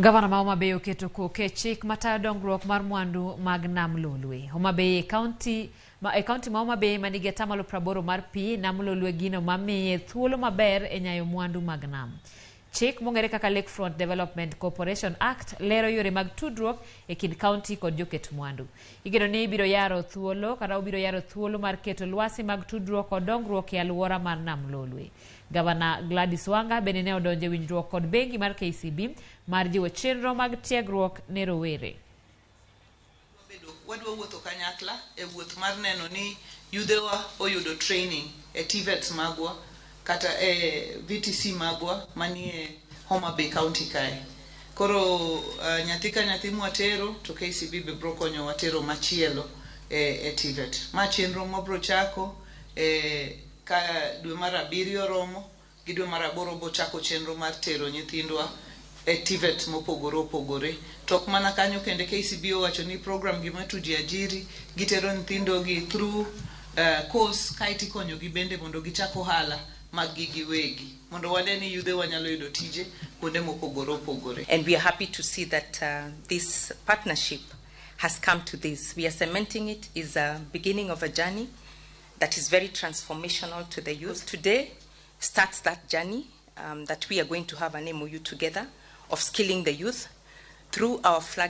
Gavana ma Homa Bay oketo koke chik matayo dongruok mar mwandu mag Nam Lolwe. Homa Bay e kaunti ma, e kaunti ma Homa Bay manigi atamalo 80 mar pi, Nam Lolwe gino mamiye thuolo maber e nyayo mwandu mag nam. Chik mong'ere kaka Lakefront Development Corporation Act lero yore mag tudruok e kind kaunti kod joket mwandu. Igeno ni ibiro yaro thuolo kata obiro yaro thuolo mar keto lwasi mag tudruok kod dongruok e alwora mar Nam Lolwe. Gavana Gladys Wanga bende ne odonjo e winjruok kod bengi mar KCB mar jiwo chenro mag tiegruok ne rowere. Wadwa wuotho kanyakla e wuoth mar neno ni yudhewa oyudo training e TVETs magwa kata e VTC magwa manie Homa Bay County kae. Koro nyathi ka nyathi mwatero to KCB be bro konyowa tero machielo e TVET. Ma chenro mwabro chako ka dwe mar abiriyo romo gi dwe mar aboro bochako chenro mar tero nyithindwa e TVET mopogore opogore. To ok mana kanyo kende, KCB owacho ni program gi mar Tujiajiri gitero nyithindo gi through course kaeto ikonyogi bende mondo gichak ohala mag gi giwegi mondo wane ni yudhe wanyalo yudo tije kuonde mopogore opogore. And we are happy to see that this partnership has come to this. We are cementing it is a beginning of a journey that is very transformational to the youth. Today starts that journey that we are going to have an MOU together of skilling the youth through our flag.